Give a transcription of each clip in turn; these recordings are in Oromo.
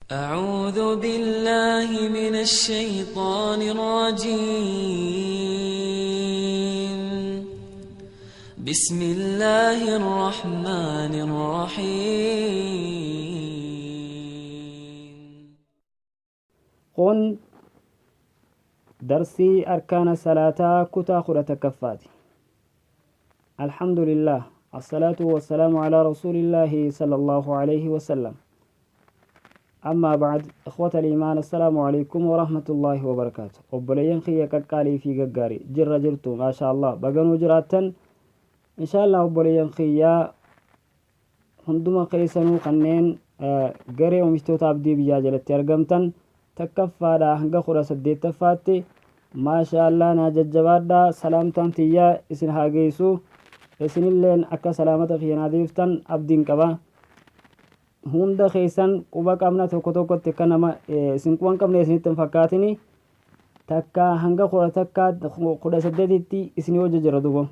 أعوذ بالله من الشيطان الرجيم. بسم الله الرحمن الرحيم. Kun darsii arkaana salaataa kutaa 11ffaati. الحمد لله، الصلاة والسلام على رسول الله صلى الله عليه وسلم. أما بعد، إخوة الإيمان، السلام عليكم ورحمة الله وبركاته. Obboleeyyan kiyya qaqqaalii fi gaggaarii, jirra jirtu? Maasha Allah, baganuu jiraattan insha Allah. Obboleeyyan kiyyaa hunduma keessanuu kanneen garee oomishtoota Abdii Biyyaa jalatti argamtan, 1ffaadhaa hanga 18ffaatti, maasha Allah, naa jajjabaadhaa. Salaamtaan tiyyaa isin haa geessu. Isinilleen akka salaamata kiyya naa deebiftan abdiin qaba. Hunda keessan quba qabna. Tokko tokkotti akka nama isin quba hin qabne isinitti hin fakkaatini. Takka hanga 11, 18tti isinii hojja jira duuba.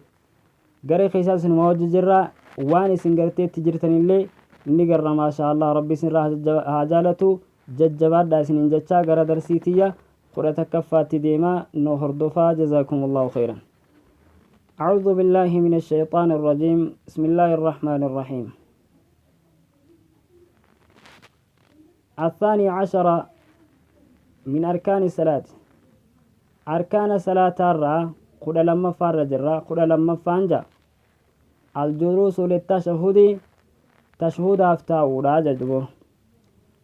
Garee keessaa isinuma hojja jirra. Waan isin garteetti jirtanillee ni garra. Maasha Allah, Rabbi isinirraa haa jaalatu. Jajjabaadhaa isiniin jechaa gara darsii tiyya 11ffaatti deemaa. Nu hordofaa. جزاكم الله خيرا. أعوذ بالله من الشيطان الرجيم. بسم الله الرحمن الرحيم. 12 من أركان الصلاة، أركان صلاة الرا 12ffaa jirra. 12ffaan ja الجلوس للتشهد، tashhudaaf taa'uudha jedhu.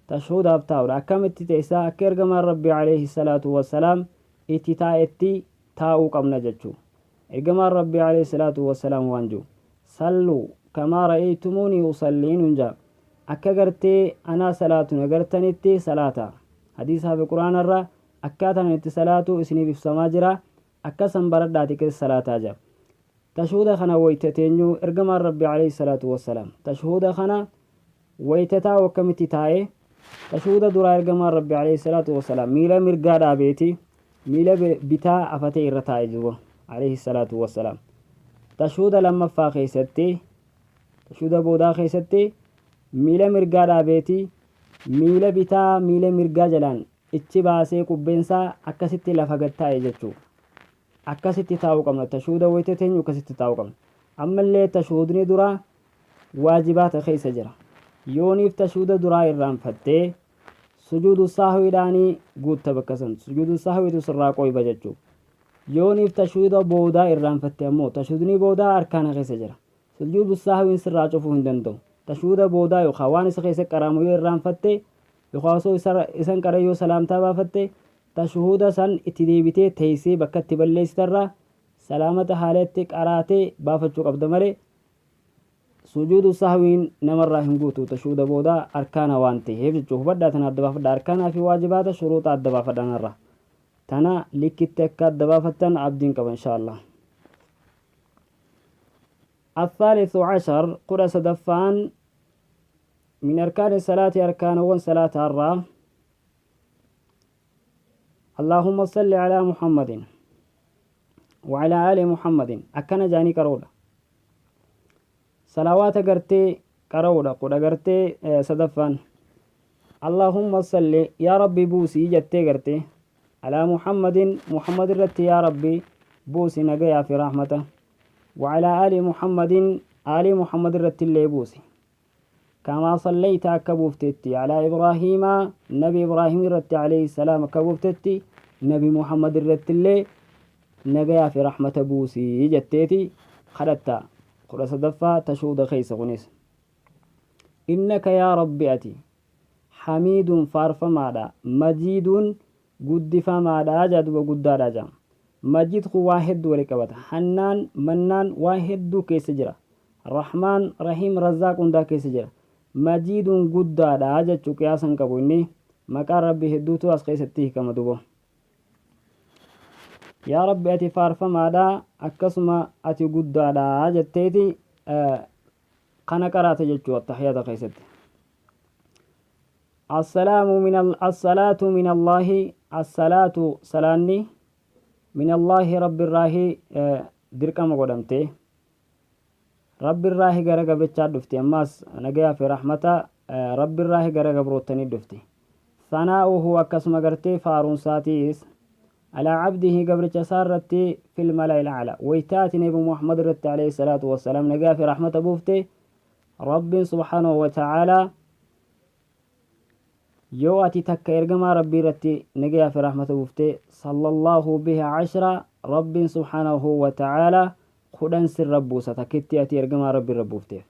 Tashhudaaf taa'uudha. Akkamitti teessaa? Akka ergamaan Rabbii عليه الصلاة والسلام itti taa'etti taa'uu qabna jechuu. Ergamaan Rabbii عليه الصلاة والسلام waan jiru: "صلوا كما رأيتموني أصلي" nun jaa. Akka gartee anaa salaatun agartanitti salaata. Hadiisaa fi Quraanarra akkaataan itti salaatu isiniif ibsamaa jira. Akkasan baradhaati keessa salaataa jira. Tashhuda kana wayta teenyuu, ergamaan Rabbii عليه الصلاة والسلام tashhuda kana wayta taa'u akkamitti taa'e? Tashhuda duraa ergamaan Rabbii عليه الصلاة والسلام miila mirgaa dhaabeeti miila bitaa afatee irra taa'e jiru عليه الصلاة والسلام. Tashhuda lammaffaa keessatti, tashhuda boodaa keessatti, miila mirgaa dhaabeeti miila bitaa miila mirgaa jalaan ichi baasee qubbeensaa akkasitti lafa gad taa'e jechuu. Akkasitti taa'uu qabna. Tashhuda wayta teenyu akkasitti taa'uu qabna. Ammallee tashhudni duraa waajibaata keessa jira. Yooniif tashhuda duraa irraanfattee sujuudu sahwiidhaanii guutta. Bakka san sujuudu sahwiitu sirraa qoyba jechuu. Yooniif tashhuda boodaa irraanfatte ammoo, tashhudni boodaa arkaana keessa jira, sujuudu sahwiin sirraa cufuu hin danda'u. Tashhuda boodaa yookaan waan isa keessa qaraamu yoo irraanfatte, yookaan osoo isan qara yoo salaamtaa baafatte, tashhuda san itti deebitee teessee bakka itti balleessitarraa salaamata haalatti qaraatee baafachuu qabda malee sujuudu sahwiin namarraa hin guutu, tashhuda boodaa arkaana waan ta'eef jechuu. Hubadhaa, tana adda baafadha. Arkaanaa fi waajibaata, shuruuxa adda baafadhanarra tana likkitti akka adda baafattan abdiin qaba insha Allah. 13 13ffaan من أركان الصلاة، أركان صلاة الرا اللهم صل على محمد وعلى آل محمد akkana jaanii qaroodha. Salawaata gartee qaroodha. Kudha gartee sadaffaan اللهم صل، yaa Rabbi buusii jettee gartee، على محمد، محمد irratti yaa Rabbi buusi nagayaa fi rahmata، وعلى آل محمد، آل محمد irratti illee buusi، كما صليت، akka buuftetti، على إبراهيم، نبي إبراهيم irratti، عليه السلام، akka buuftetti نبي محمد irratti illee nagayaa fi rahmata buusii jetteeti kadhatta. 13ffaa tashuuda keessa kunis. إنك، yaa Rabbi ati، حميد faarfamaadha، مجيد guddifamaadha jaa duba. Guddaadha jaa. مجيد kun waa hedduu wali qabata. حنان، منان waa hedduu keessa jira. رحمن، رحيم، رزاق hundaa keessa jira. مجيد guddaadha jechuu qiyaasan qabu inni. Maqaan Rabbi hedduutu as keessatti hiikama duba. Yaa Rabbi ati faarfamaadha, akkasuma ati guddaadha jetteeti kana qaraata jechuu attahiyaata keessatti. السلام من الصلاة من الله، الصلاة salaanni، من الله Rabbi irraahi dirqama godhamte. Rabbi irraahi gara gabrichaa dhufti. Ammaas nagayaa fi rahmata Rabbi irraahi gara gabroottanii dhufti. Sanaa'uhu akkasuma gartee faaruunsaatiis alaa cabdihi gabricha isaa irratti fil mala'il a'laa waytaati Nabi Muhammad irratti alayhi salaatu wassalaam nagaa fi rahmata buufte. Rabbiin subhaanahu wa ta'aalaa yoo ati takka ergamaa Rabbii irratti nagaa fi rahmata buufte sallallahu biha 10 Rabbiin subhaanahu wa ta'aalaa 10 sirra buusa takkitti ati ergamaa Rabbii irra buufteef.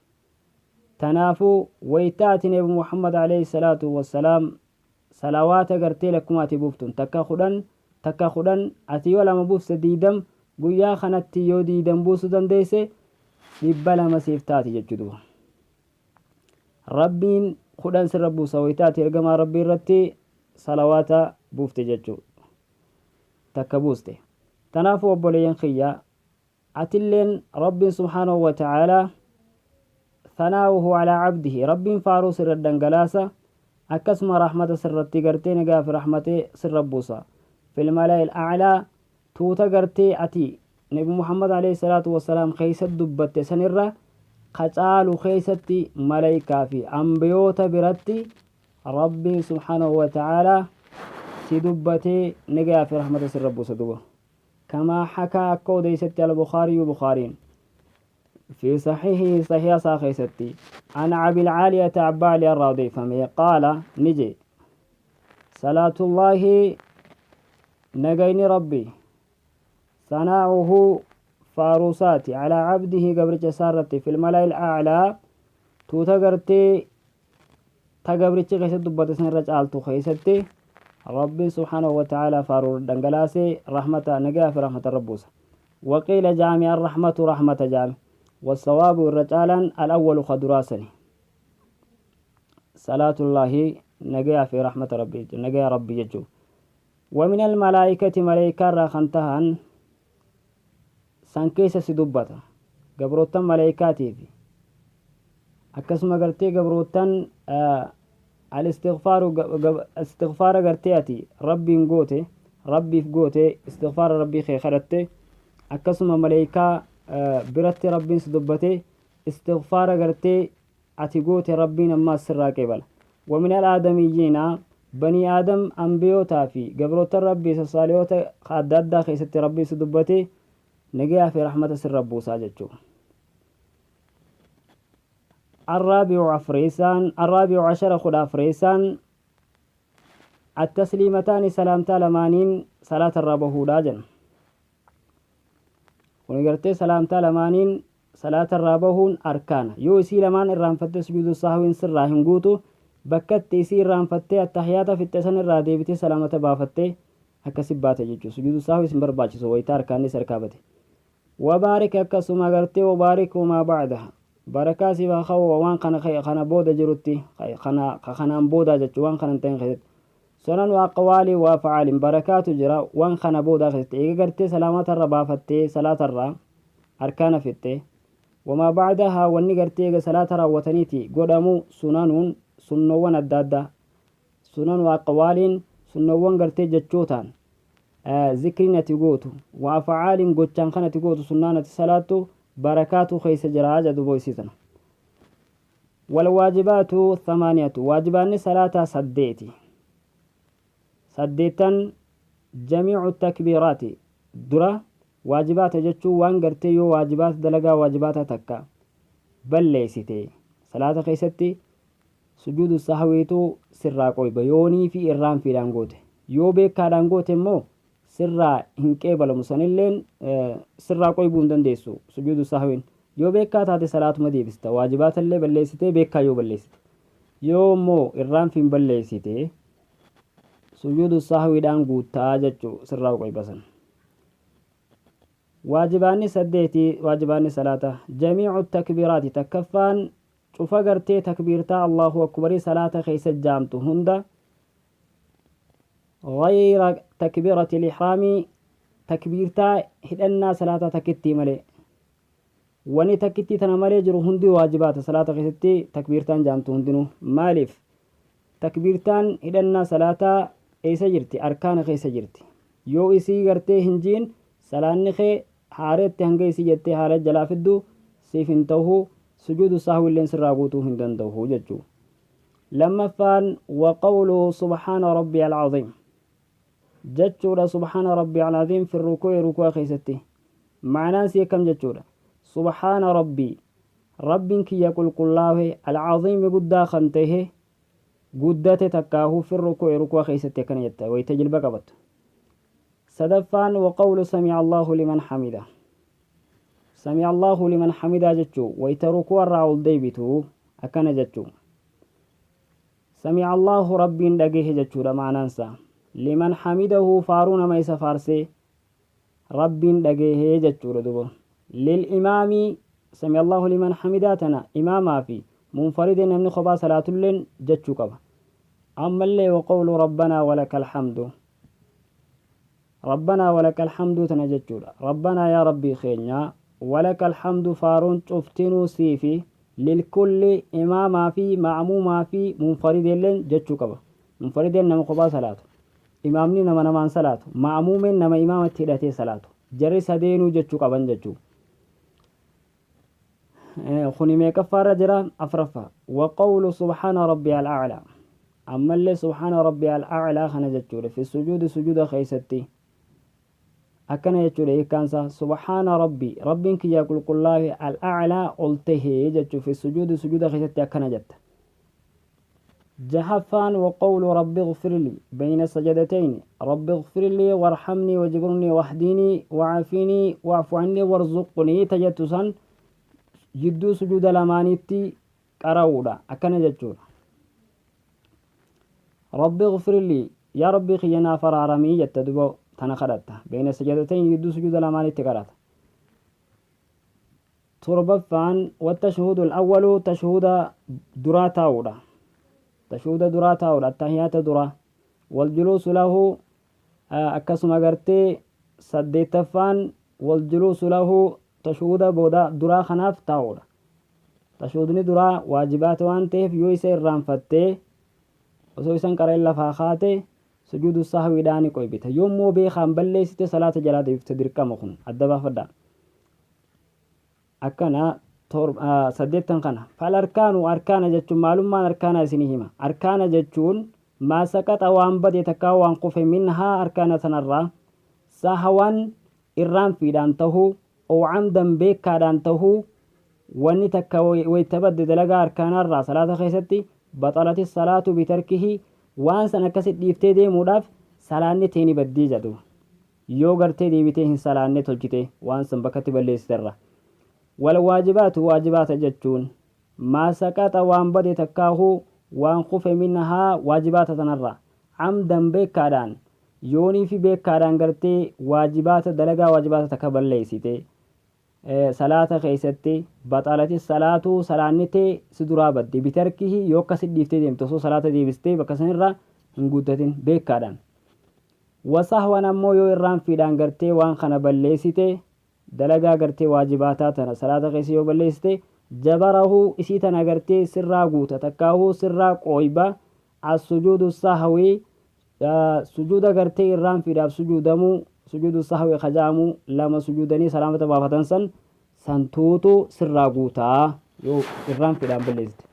Tanaafuu waytaati Nabi Muhammad alayhi salaatu wassalaam salawaata gartee lakkuma ati buuftun takka 10 takka 10 ati yoo 2 buufte 20 guyyaa kanatti yoo 20 buusuu dandeesse 200 siif taati jechuudha. Rabbiin 10 sirra buusa waytaati ergamaa Rabbii irratti salawaata buufte jechuudha. Takka buuste. Tanaafuu obboleeyyan kiyya atilleen Rabbiin subhaanahu wa ta'aalaa thanaa'uhu alaa cabdihi Rabbiin faaruu sirra dhangalaasa akkasuma rahmata sirratti gartee nagaa fi rahmatee sirra buusa. Fil mala'il a'laa tuuta gartee ati Nabi Muhammad alayhi salaatu wassalaam keessa dubbatte sanirra qacaalu keessatti malaayikaa fi ambiyoota biratti Rabbiin subhaanahu wa ta'aalaa si dubbatee nagaa fi rahmata sirra buusa duba. كما حكى أكو ديستي البخاري بخارين في صحيحه صحيح ساخيستي عن أبي العالية عبالي الراضي فمي قال نجي صلاة الله نجين ربي صناعه فاروساتي على عبده قبر جسارتي في الملأ الأعلى توتغرتي تغبرتي خيست دبتسن رجالتو خيستي ربي سبحانه وتعالى فارور دنگلاسي رحمة نجا في رحمة الربوس. وقيل جامع الرحمة رحمة جامع والصواب الرجالا الأول خدراسني صلاة الله نجا في رحمة ربي نجا ربي يجو. ومن الملائكة ملائكة راخنتهن سانكيس سدبتا قبروتن ملائكاتي في أكسما قرتي قبروتن الاستغفار استغفار قرتياتي ربي نقوتي ربي في قوتي استغفار ربي خي خرتي أكسما ملائكة برتي ربي سدبتي استغفار قرتي أتي قوتي ربي نما سرا قبل. ومن الآدميين بني آدم أنبيوتا في قبروت ربي سصاليوتا خادادا خيستي ربي سدبتي نجيها في رحمة سر ربو ساجتشو. الرابع عفريسان الرابع عشر خد عفريسان التسليمتان سلامتا لمانين صلاة الرابه داجن ونقرتي سلامتا لمانين صلاة الرابهون أركان يو سي لمان الرانفتي سجود الصهوين سراهن قوتو بكت سي الرانفتي التحيات في التسن الراديبتي سلامة بافتي هكسبات جيجو سجود الصهوي سنبرباچ سويتا أركاني سركابتي. وبارك أكسما قرتي وبارك وما بعدها بركة سبا خو وان خنا خنا بودا جرتي خنا خنا بودا جت وان خنا تين خيت سنن وأقوال وأفعال بركات جرا وان خنا بودا خيت إيجا قرتي سلامات الربا فتي صلاة الرا أركان فتي وما بعدها واني قرتي إيجا صلاة الرا وتنيتي قدامو سننون سنوان الدادة سنن وأقوال سنوان قرتي جتشوتان ذكرنا تقوتو وأفعال قتشان خنا تقوتو سنانة صلاة بركات خيس جراجة دبويسيتنا. والواجبات 8 واجبان صلاة سديتي سديتا جميع التكبيرات درا واجبات جتشو وان قرتيو واجبات دلقا واجبات تكا بل ليستي صلاة خيستي سجود السهويتو سرا قوي بيوني في إرام في دانغوت يو بيكا دانغوت مو سرا هنكيبل مسنلين سرا قوي بوندن ديسو سجود السهوين يو بيكا تاتي صلاة مديبستا واجبات اللي بليستي بيكا يو بليستي يو مو إرام في بليستي سجود السهوي دانغوتا جتشو سرا قوي بسن. واجباني سديتي واجباني صلاة جميع التكبيرات تكفان شوف قرتي تكبيرتا الله أكبر صلاة خيس جامتو هندا غير تكبيرة الإحرام تكبيرتا هدنا صلاة تكتي ملي وني تكتي تنملي جرو هندي واجبات صلاة خيستي تكبيرتان جامتو هندنو مالف تكبيرتان هدنا صلاة إيسا جرتي أركان خيسا جرتي يو إيسي قرتي هنجين سلاني خي حارت هنگي إيسي جرتي حارت جلافدو سيفن توهو سجود السهو اللي سراغوتو هندن توهو ججو. Lammaffaan waqawlu subhaana rabbi alcaziim jechuudha. Subhaana rabbi alcaziim fi rukuu'i, rukuu keessatti ma'anaan sii akkam jechuudha? Subhaana rabbii, rabbiin kiyya qulqullaawe, alcaziimi guddaa kan tahe, guddate takkaahuu, fi rukuu'i, rukuu keessatti akkana jetta wayta jilba qabattu. Sadaffaan waqawlu sami'a allahu liman hamida. Sami'a allahu liman hamida jechuu wayta rukuu irraa ol deebitu akkana jechuu. Sami'a allahu, rabbiin dhagehe jechuudha ma'anaansa. Liman hamidahu, faaruu nama isa faarsee rabbiin dhagehee jechuudha duba. Lil imaamii, sami'a allahu liman hamidaa tana imaamaa fi munfaride, namni kophaa salaatulleen jechuu qaba. Ammallee waqawlu rabbanaa walaka alhamdu. Rabbanaa walaka alhamdu tana jechuudha. Rabbanaa, yaa rabbii keenya, walaka alhamdu, faaruun cuftinuu siifi. Lilkulli, imaamaa fi ma'muumaa fi munfarideelleen jechuu qaba. Munfarideen nama kophaa salaatu, imaamni nama namaan salaatu, ma'muumeen nama imaamatti hidhatee salaatu, jarri sadeenuu jechuu qaban jechuu. Kuni meeqaffaarra jira? Afraffaa. Waqawlu subhaana rabbi al'aclaa, ammallee subhaana rabbi al'aclaa kana jechuudha. Fi sujuudi, sujuuda keeysatti akkana jechuudha hiikkaansa. Subhaana rabbi, rabbiin kiyya qulqullaahe, al'aclaa ol tahee jechuu. Fi sujuudi, sujuuda keessatti akkana jetta. Jahaffaan waqawlu rabbi اغfir lii bayna sajadatayni, rabbi اغfir lii warhamnii wajburnii wahdinii wacafinii wacfu cannii warzuqnii tajettu san jidduu sujuuda lamaanitti qara'uudha. Akkana jechuudha: rabbi اغfir lii, yaa rabbii kiyya naaf araaramii jetta. Duba tana kadhatta bayna sajadatayn, jidduu sujuuda lamaanitti qarata. Torbaffaan والتشهد الأول, tashhuda duraa taa'uudha. Tashhuda duraa taa'uudha, attahiyaata duraa. والجلوس له, akkasuma gartee saddeettaffaan والجلوس له, tashhuda booda duraa kanaaf taa'uudha. Tashhudni duraa waajibaata waan ta'eef yoo isa irraanfattee osoo isan qara'in lafaa kaate sujuudu sahwiidhaan qoybita. Yoommoo beekaan balleessite salaata jalaa deebifte dirqama. Kun adda baafadha. Akkana saddeettan kana. فالأركان, arkaana jechuun maalummaan arkaana isinii hima. Arkaana jechuun ما سقط, waan bade takkaa waan kufe, منها, arkaana sanarraa, سهوا, irraanfiidhaan tahuu, أو عمدا, beekaadhaan tahuu. Wanni takka wayta badde dalagaa arkaanarraa salaata keessatti بطلت الصلاة بتركه, waan san akkasit dhiiftee deemuudhaaf salaanni teeni baddii jedhu yoo gartee deebitee hin salaanne tolchite waan san bakkatti balleessiterra. والواجبات, waajibaata jechuun ما سقط, waan bade takkaahuu waan kufe, منها, waajibaata sanarraa, عمدا, beekaadhaan. Yoonii fi beekaadhaan gartee waajibaata, dalagaa waajibaata takka balleessite salaata keessatti بطلت الصلاة, salaanni tee si duraa badde, بتركه, yoo akkasit dhiiftee deemte osoo salaata deebistee bakka sanirraa hin guuttatin beekaadhaan. وسهوا ammoo yoo irraanfiidhaan gartee waan kana balleessite, dalagaa gartee waajibaataa tana salaata keessa yoo balleessite, جبره, isii tana gartee sirraa guuta takkaahuu sirraa qooyba, السجود السهوي, sujuuda gartee irraanfiidhaaf sujuudamuu. Sujuudu sahwi kajaamuu lama sujuudanii salaamata baafatan san santuutu sirraa guutaa yoo irraanfiidhaan balleessite.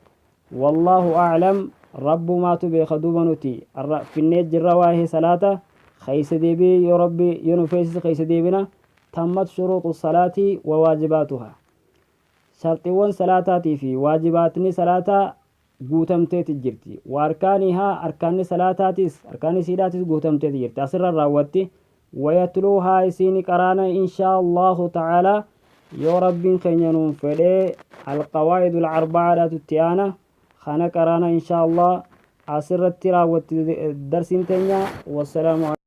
والله أعلم, rabbumaatu beeka. Duuba nuti finnee jirra waa'ee salaata. Keeysa deebii yoo rabbi yoo nu feesise keeysa deebina. تمت شروط الصلاة وواجباتها, sharxiiwwan salaataatii fi waajibaatni salaataa guutamteeti jirti. وأركانها, arkaanni salaataatis, arkaanni siidhaatis guutamteeti jirti. Asirra raawwatti. ويتلوها, isiini qaraana, إن شاء الله تعالى, yoo rabbiin keenya nuun fedhee, القواعد الأربعة dhaatu aana kana qaraana إن شاء الله. Asirratti raawwatti darsiin teenya. والسلام.